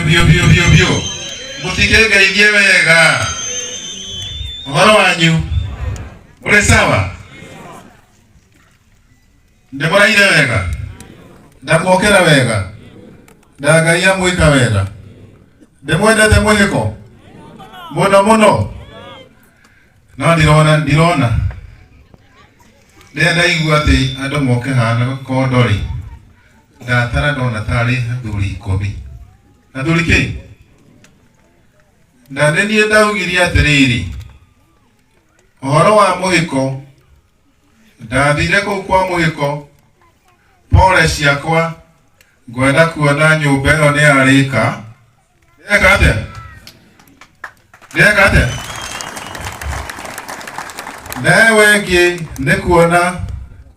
Biũ biũ biũ biũ. Mũtingĩngeithie wega. Ũhoro wanyu? Mũrĩ sawa? Nĩ mũraire wega? Ndamuokĩra wega? Na Ngai amwĩka wega? Ndĩmwendete mwĩhĩko? Mũno mũno? No ndirona ndirona. Rĩrĩa ndaigua atĩ andũ moke haha na kondo rĩ, ndatara ndona tarĩ athuri 10. Athuri kĩ? Na nĩ niĩ ndaugirie atĩrĩrĩ, ũhoro wa mũhĩko, ndathire kũu kwa mũhĩko, pore ciakwa, ngwenda kuona nyũmba ĩyo nĩ yarĩka. Nĩyeka atĩa? Nĩyeka atĩa? Nawe ĩngĩ nĩ kuona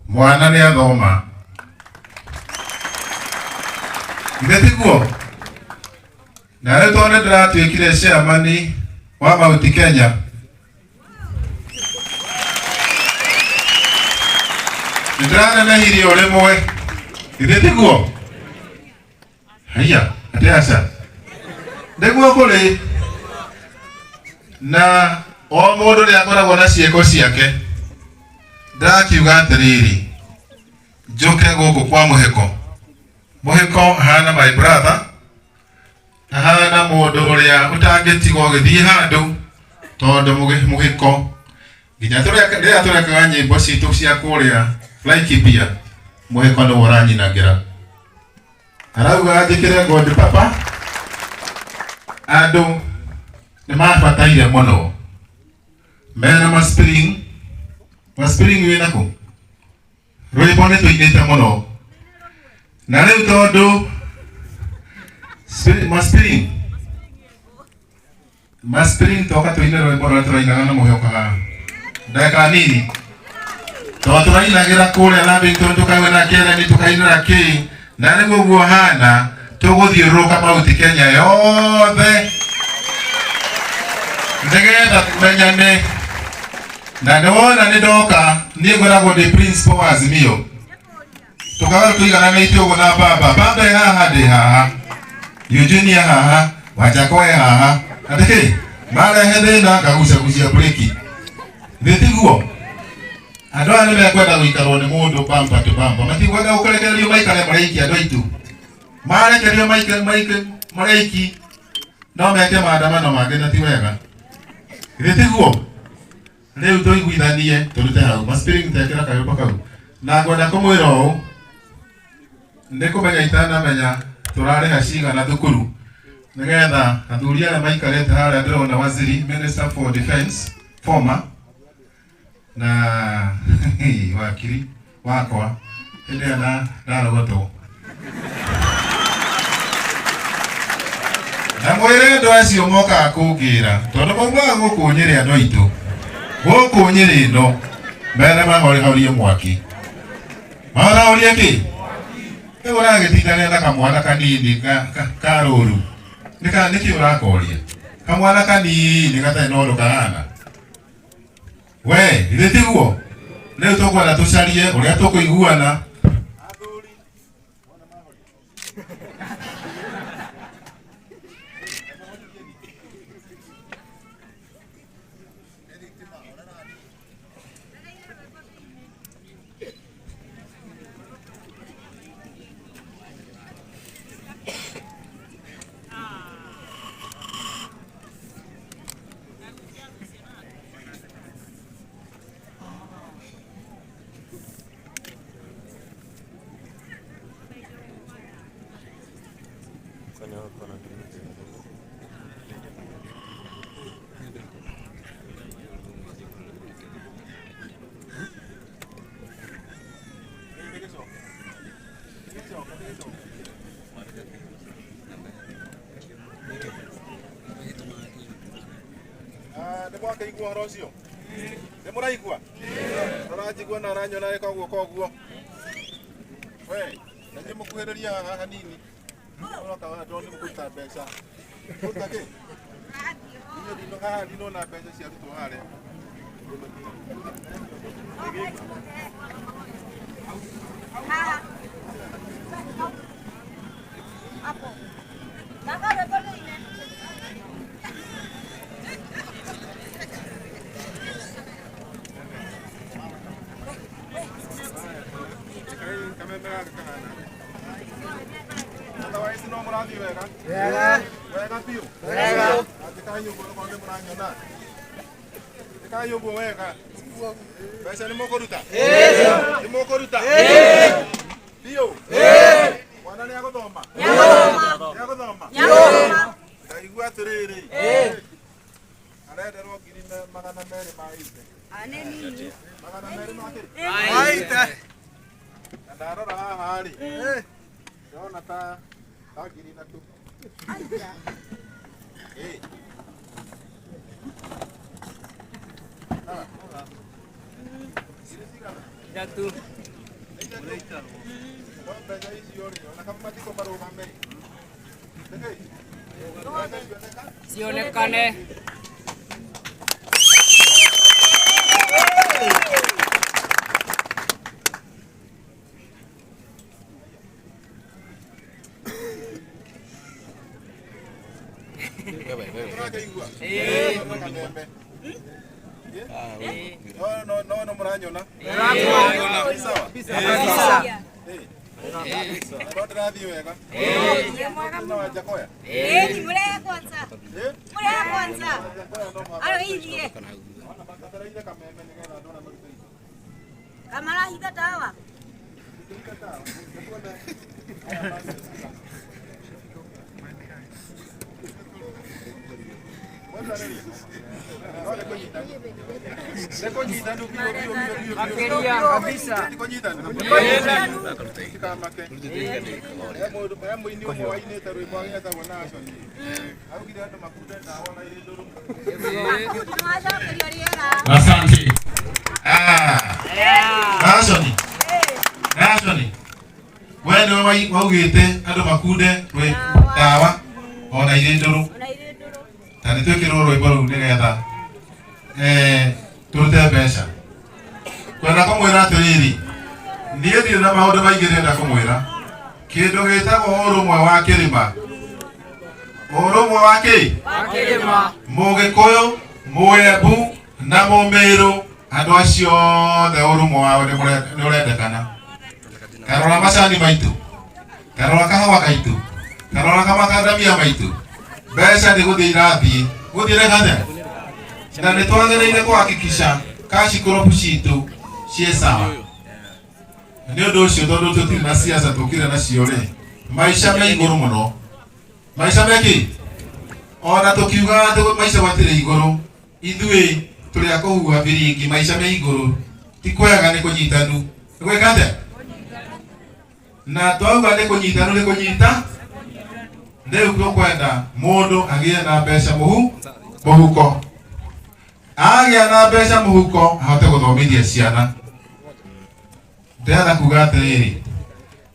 mwana nĩ athoma. Githĩ tiguo? Na rĩu tondũ nĩ ndĩratuĩkire chairman wa Mount Kenya, nĩ ndĩranenehirie o rĩmwe. Githĩ tiguo? Haiya, atĩ aca. Nĩguo kũrĩ na o mũndũ nĩ akoragwo na ciĩko ciake. Ndakiuga atĩrĩrĩ, njũke gũkũ kwa mũhĩko. Mũhĩko ahana my brother, ahana mũndũ ũrĩa ũtangĩtigwo ũgĩthiĩ handũ, tondũ mũhĩko nginya rĩrĩa tũrekaga nyĩmbo citũ cia kũrĩa Laikipia, mũhĩko nĩwe ũranyinagĩra. Arauga njĩkĩre God Papa, andũ nĩ mabataire mũno mena ma spring, ma spring wĩna kũ? Rwĩmbo nĩ tũinĩte mũno na rĩu tondũ ma spring, ma spring toka tũine rwĩmbo rũrĩa tũrainaga na mũhĩoka haha ndagĩka nini, tondũ tũrainagĩra kũrĩa Lavington tũkaina Kĩremi tũkainĩra kĩ, na rĩu ũguo hana tũgũthiũrũrũka Mount Kenya yothe nĩgetha tũmenyane. Na nĩwona nĩ ndoka, niĩ ngoragwo ndĩ principal wa Azimio, tũkaga tũigananĩte ũguo na baba. Baba e haha, ndĩ haha, Eugenia haha, Wanjako e haha, atĩ kĩ marehe thĩna ngagucagucia breki. Thĩ tiguo? Andũ aya nĩ mekwenda gũikarwo nĩ mũndũ bumper to bumper, matikwenda gũkĩrekererio maikare marĩ aiki. Andũ aitũ marekerio maike marĩ aiki no meke maandamano mangĩ, na ti wega. Githĩ tiguo? Rĩu tũiguithanie tũrute hau ma spring tekĩra karwĩmbo kau, na ngwenda kũmwĩra ũũ, nĩ kũmenya itanamenya tũrarĩha cigana thukuru, nĩgetha athuri arĩa maikarĩte harĩa ndĩrona waziri, minister for defense former, na wakiri wakwa hĩndĩ ĩyo na ndarogotwo, na mwĩre andũ acio mokaga kũngĩra, tondũ maumaga gũkũ Nyĩrĩ, andũ aitũ gũkũ Nyĩrĩ ĩno mene mahorehorie mwaki, mahorehorie kĩ? Rĩu ũragĩtindanĩra na kamwana kanini ka rũru nĩkĩ ũrakoria kamwana kanini gatarĩ na ũndũ kahana we? Githĩ tiguo? Rĩu tũkwenda tũcarie ũrĩa tũkũiguana. Nĩ mwakĩigua ũhoro ũcio? Nĩ mũraigua? Ũranjigua na ũranyona ĩka ũguo koguo. We, na inyuĩ mũkuhĩrĩrie haha hanini. Ũroka haha tondũ nĩ mũkũruta mbeca. Kũruta kĩ? Inyuĩ ndino haha ndinona mbeca ciarutwo harĩa. Wega. Wega biũ. Wega. Andĩkai ũguo okorwo nĩ mũranyona. Andĩkai ũguo wega. Mbeca nĩ mũkũruta? Nĩ mũkũruta? Biũ. Mwana nĩ agũthoma? Nĩ agũthoma? Ndaigua atĩrĩrĩ. Arenderwo ngiri 280. 200 ma kĩ? Na ndarora haha rĩ, ndĩrona ta 3,000. Ithatũ. No mbeca icio rĩ, ona kama mathiko marũgame rĩ. Nĩkĩ? Mbeca cioneka? Cionekane. Ũrakĩigua? Ĩĩ. Kameme. Ĩĩ. No no no mũranyona? Ĩĩ. Sawa? Kabisa. Ĩĩ. No ndĩrathiĩ wega? Thĩna wa Njakoya? Ĩĩ, mũrehe kwanza. Ĩĩ? Mũrehe kwanza. Njakoya no mũhaka. Aro ithiĩ. Mabatarĩire kameme nĩgetha andũ arĩa marute indo. Kamarahitha tawa. Ingĩhinga tawa, nĩkuona aya mangĩ. Nĩ kũnyitanu biũ biũ biũ biũ. Makĩria kabisa. Ti kũnyitanu. Tikamake. He mũini ũmwe wainĩte rwĩmbo agĩetagwo Nashon. Augire andũ makunde ndawa na irĩ ndũrũ. Nĩwacokerio rĩera. Asante. Nashon. Nashon. We nĩwe waugĩte andũ makunde ndawa ona irĩ ndũrũ. Ona irĩ ndũrũ. Na nĩ twĩkĩrwo rwĩmbo rũu nĩgetha tũrute mbeca. Kwenda kũmwĩra atĩrĩrĩ, niĩ ndirĩ na maũndũ maingĩ ndĩrenda kũmwĩra. Kĩndũ gĩtagwo ũrũmwe wa kĩrĩma. Ũrũmwe wa kĩ? Wa kĩrĩma. Mũgĩkũyũ, Mũembu na Mũmĩrũ, andũ acio othe ũrũmwe wao nĩ ũrendekana. Karora macani maitũ, karora kahũa gaitũ, karora kamakandamia maitũ. Mbeca nĩ gũthiĩ irathiĩ. Gũthiĩ nĩ na nĩ twagĩrĩire kũhakikisha cash crop citũ ciĩ sawa. Nĩ ũndũ ũcio tondũ tũtirĩ na siasa tũkire nacio rĩ, maica me igũrũ mũno. Maica me kĩ? Ona tũkiugaga atĩ maica matirĩ igũrũ, ithuĩ tũrĩ a kũhuha biringi, maica me igũrũ. Ti kwega nĩ kũnyitanu. Nĩ gwĩka atĩa? Na twauga nĩ kũnyitanu nĩ kũnyita. Rĩu tũkwenda mũndũ agĩe na mbeca mũhuko. Agĩa na mbeca mũhuko ahote gũthomithia ciana. Ndĩrenda kuga atĩrĩrĩ,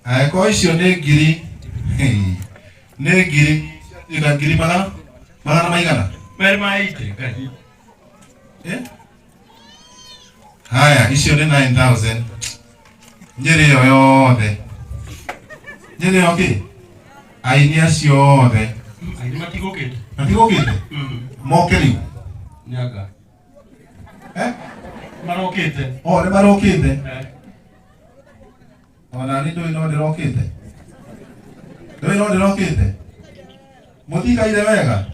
angĩkorwo icio nĩ ngiri, nĩ ngiri, na ngiri magana maigana? 280. Haya, icio nĩ 9,000. Nyĩrĩ ĩyo yothe. Nyĩrĩ ĩyo kĩ? Aini acio othe. Aini matigũkĩte. Matigũkĩte? Moke rĩu? Nyaga. Eh? Marokĩte. O, nĩ marokĩte? Ona niĩ ndũĩ no ndĩrokĩte. Ndũĩ no ndĩrokĩte. Mũtikaire wega?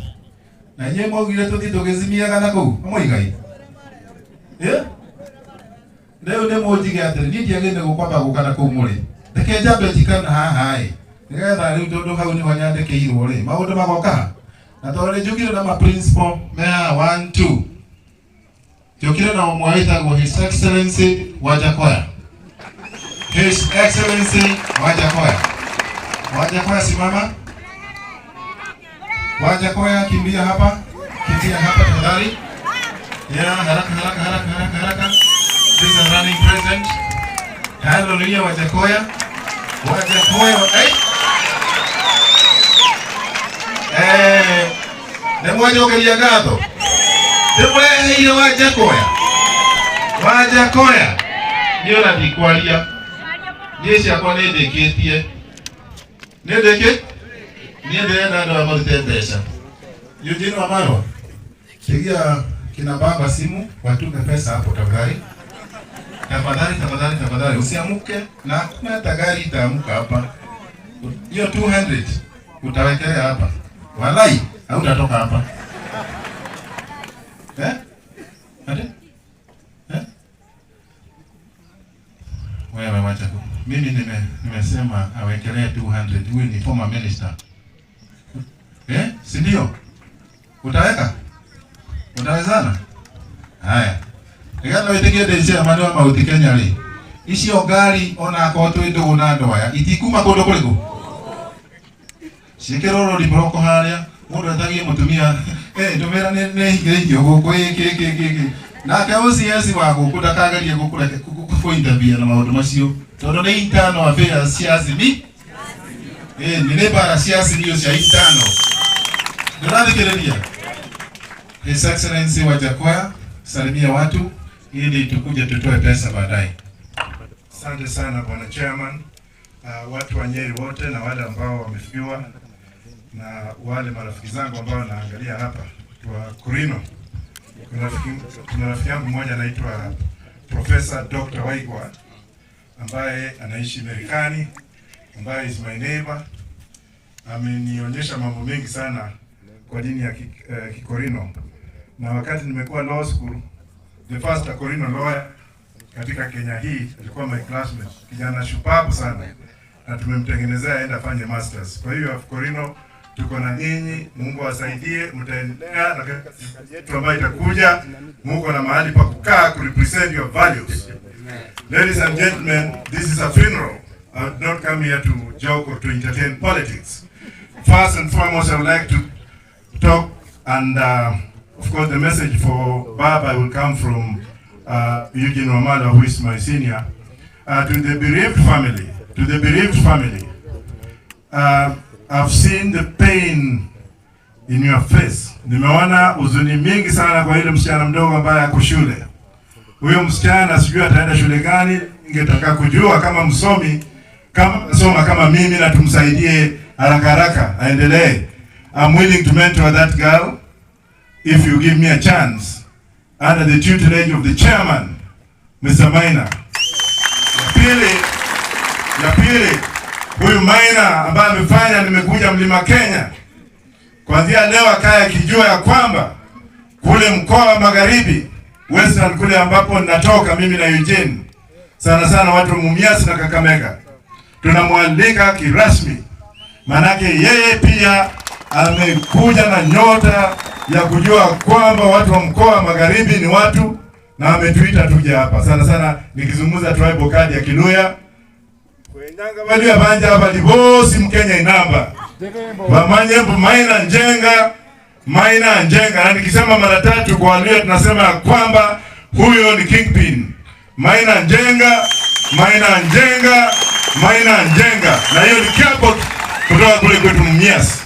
Na inyuĩ mwaugire tũthiĩ tũgĩcimiaga na kũu, mũigai? Rĩu nĩ mũnjige atĩrĩ, niĩ ndiagĩrĩire gũkwamba gũka na kũu mũrĩ. Reke njambe njikane haha ĩ. Nĩgetha rĩu tondũ hau nĩho nyandĩkĩirwo rĩ, maũndũ magoka ha? Na tondũ nĩ njũkire na ma principal me haha 1 2. Njũkire na ũmwe wĩtagwo His Excellency Wajackoyah. His Excellency Wajackoyah. Wajackoyah, simama. Wajackoyah, kimbia hapa. Kimbia hapa tafadhali. Yeah, haraka haraka haraka haraka haraka. This is a running present. Hallelujah, Wajackoyah. Wajackoyah, hey. Nĩ mwanjokeria ngatho. Ndĩmũreheire Wajackoyah. Wajackoyah. Niĩ ona ndikwaria. Niĩ ciakwa nĩ ndĩkĩtie. Nĩ ndĩkĩ? Niĩ ndĩrenda andũ aya marute mbeca. Eugene Wamalwa, pigia kina baba simu watume pesa hapo tafadhali. Tafadhali, tafadhali, tafadhali usiamuke na hakuna hata gari itaamuka hapa. Hiyo 200. Utawekelea hapa. Walai, hautatoka hapa. Eh? Ate? Eh? Wewe wacha tu. Mimi nimesema awekelee 200. Huyu ni former minister. Eh? Si ndio? Utaweka? Utawezana? Haya. Igano witikie ndĩ chairman wa Mount Kenya rĩ. Icio ngari ona akorwo twĩ ndũgũ na andũ aya itikuma kũndũ kũrĩkũ? Ciĩkĩrwo rori broko harĩa mũndũ etagie mũtumia ndũmĩra nĩ hingĩrĩirio gũkũ ĩ kĩ. Nake OCS wa gũkũ ndakagerie gũkũreke kũ-interfere na maũndũ macio tondũ nĩ internal affairs cia Azimio. Nĩ bara cia Azimio cia internal. Ndũrathikĩrĩria? His Excellency Wajackoyah, salimia watu ili tukuje tutoe pesa baadaye. Asante sana Bwana Chairman. Watu wa Nyeri wote na wale ambao wamefiwa na wale marafiki zangu ambao naangalia hapa wa Kurino. Kuna rafiki yangu mmoja anaitwa Professor Dr. Waigwa ambaye anaishi Marekani, ambaye is my neighbor. Amenionyesha mambo mengi sana kwa dini ya Kikorino, na wakati nimekuwa law school, the first Korino lawyer katika Kenya hii alikuwa my classmate, kijana shupavu sana, na tumemtengenezea aende afanye masters. Kwa hiyo Korino tuko na nyinyi, Mungu awasaidie, mtaendelea na katika serikali yetu ambayo itakuja, muko na mahali pa kukaa ku represent your values. Ladies and gentlemen, this is a funeral. I would not come here to joke or to entertain politics. First and foremost, I would like to talk, and of course the message for Baba will come from Eugene Wamalwa, who is my senior, to the bereaved family, to the bereaved family. I've seen the pain in your face. Nimeona huzuni mingi sana kwa yule msichana mdogo ambaye ako shule. Huyo msichana sijui ataenda shule gani, ningetaka kujua kama msomi, kama soma kama mimi, na tumsaidie haraka haraka aendelee. I'm willing to mentor that girl if you give me a chance under the tutelage of the chairman, Mr. Maina. Ya pili, huyu Maina ambaye amefanya nimekuja Mlima Kenya, kuanzia leo akaye akijua ya kwamba kule mkoa wa Magharibi, Western kule ambapo natoka mimi na Eugene, sana sana watu wa Mumias na Kakamega, tunamwalika kirasmi, manake yeye pia amekuja na nyota ya kujua kwamba watu wa mkoa wa Magharibi ni watu, na ametuita tuje hapa. Sana sana nikizungumza tribal card ya Kiluya kwenyanga Baluya banja bali bosi Mkenya inamba bamanye mbu Maina Njenga, Maina Njenga, na nikisema mara tatu kwa Waluya tunasema ya kwamba huyo ni kingpin. Maina Njenga, Maina Njenga, Maina Njenga, na hiyo ni kiapo kutoka kule kwetu Mumias,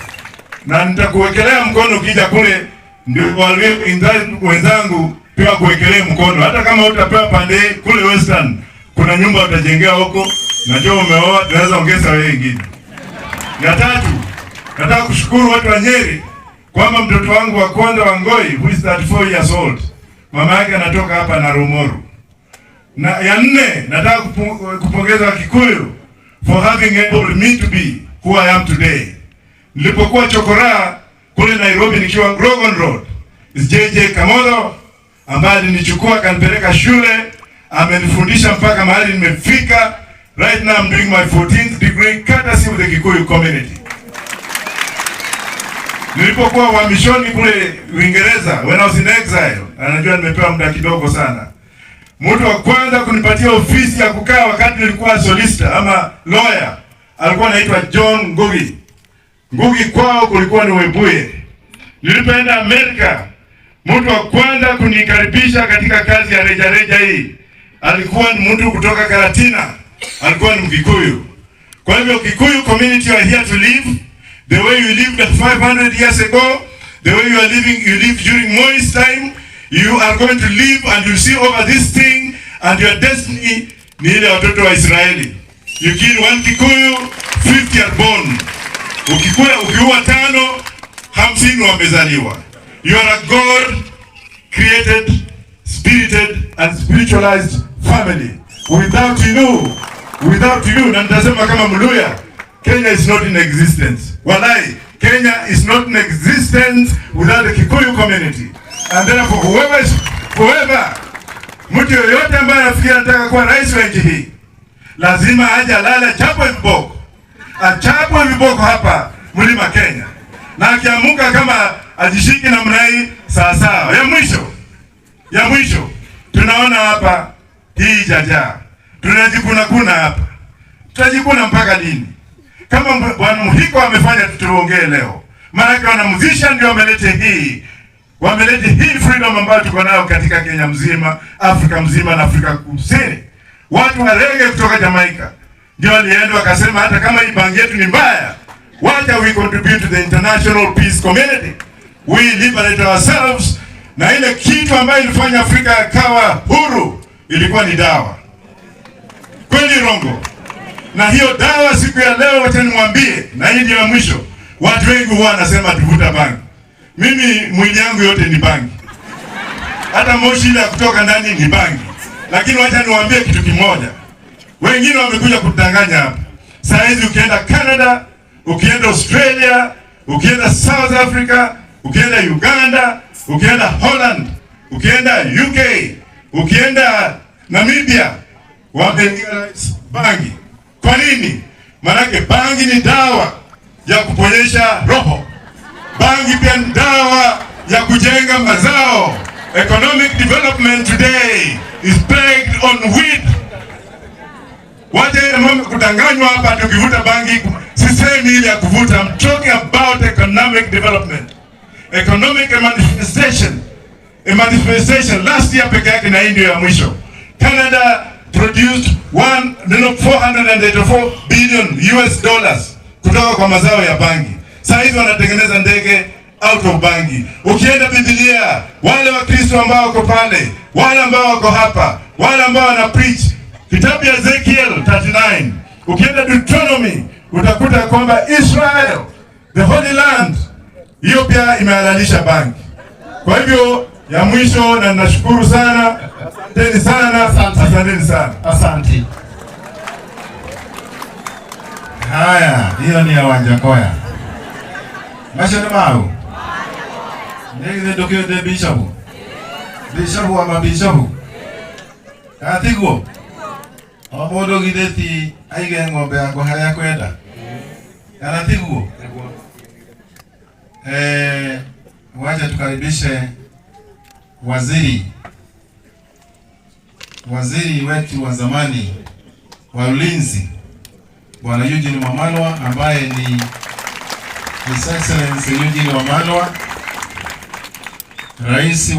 na nitakuwekelea mkono ukija kule, ndio Waluya wenzangu pia kuwekelea mkono, hata kama utapewa pande kule Western, kuna nyumba utajengea huko, najua umeoa, tunaweza ongeza wewe ingine. Ya tatu, nataka kushukuru watu wa Nyeri kwamba mtoto wangu wa kwanza wa Ngoi, who is 34 years old, mama yake anatoka hapa na Rumoru. Na ya nne, nataka kupongeza Kikuyu for having enabled me to be who I am today. Nilipokuwa chokora kule Nairobi nikiwa Grogan Road, is JJ Kamotho ambaye alinichukua akanipeleka shule, amenifundisha mpaka mahali nimefika. Right now I'm doing my 14th degree courtesy of the Kikuyu community. Nilipokuwa uhamishoni kule Uingereza, when I was in exile, anajua nimepewa muda kidogo sana. Mtu wa kwanza kunipatia ofisi ya kukaa wakati nilikuwa solicitor ama lawyer alikuwa anaitwa John Ngugi. Ngugi kwao kulikuwa ni Webuye. Nilipoenda Amerika, mtu wa kwanza kunikaribisha katika kazi ya rejareja hii alikuwa ni mtu kutoka Karatina, alikuwa ni Mkikuyu. Kwa hivyo Kikuyu community are here to live the way you lived 500 years ago, the way you are living, you lived during Moi's time, you are going to live and you see over this thing and your destiny ni ile watoto wa Israeli. You kill one Kikuyu, 50 are born. Ukikula ukiua tano, 50 wamezaliwa. You are a God created, spirited and spiritualized family. Without you, without you, na nitasema kama Mluya, Kenya is not in existence. Walai, Kenya is not in existence without the Kikuyu community. And therefore whoever, mtu yoyote ambaye anafikiri anataka kuwa rais wa nchi hii lazima aje alale achapwe viboko, achapwe viboko hapa Mlima Kenya, na akiamuka kama ajishiki namna hii sawa sawa. Ya mwisho tunaona hapa hii jaja, tunajikuna kuna hapa, tutajikuna mpaka lini? Kama Bwana Muhiko amefanya, tuongee leo, maanake wanamzisha ndio wamelete hii freedom ambayo tuko nayo katika Kenya mzima, Afrika mzima na Afrika Kusini. Watu wa reggae kutoka Jamaica ndio walienda wakasema, hata kama hii bangi yetu ni mbaya, wacha we contribute to the international peace community, we liberate ourselves. Na ile kitu ambayo ilifanya Afrika ikawa huru ilikuwa ni dawa, kweli rongo? Na hiyo dawa siku ya leo, wacha nimwambie, na hii ndio ya mwisho. Watu wengi huwa wanasema tuvuta bangi. Mimi mwili yangu yote ni bangi, hata moshi ile ya kutoka ndani ni bangi. Lakini wacha niwaambie kitu kimoja, wengine wamekuja kudanganya hapa. Saa hizi ukienda Canada, ukienda Australia, ukienda South Africa, ukienda Uganda, ukienda Holland, ukienda UK, ukienda Namibia, wame bangi. Kwa nini? Maanake bangi ni dawa ya kuponyesha roho. Bangi pia ni dawa ya kujenga mazao. Economic development today is pegged on weed. Wacha mambo kudanganywa hapa tukivuta bangi. Sisemi ile ya kuvuta. I'm talking about economic development. Economic manifestation. A manifestation last year peke yake, na hii ndio ya mwisho. Canada produced one, no, 484 billion US dollars kutoka kwa mazao ya bangi. Saa hizi wanatengeneza ndege out of bangi. Ukienda Biblia, wale Wakristo ambao wako pale, wale ambao wako hapa, wale ambao wana preach kitabu ya Ezekiel 39, ukienda Deuteronomy utakuta kwamba Israel, the Holy Land, hiyo pia imehalalisha bangi. Kwa hivyo ya mwisho, na ninashukuru sana, asanteni sana, asanteni sana. Asante. Haya, hiyo ni ya Wanjakoya. Macio nĩ mau nĩ githĩ ndũkĩũĩ bishop, bishop wa mabishopu, kana tiguo? O mũndũ githĩ ti aige ng'ombe yakwa harĩa akwenda, kana tiguo? Wacha tukaribishe waziri wetu wa zamani wa ulinzi, Bwana Eugene Wamalwa, ambaye ni His Excellency Eugene Wamalwa, rais wa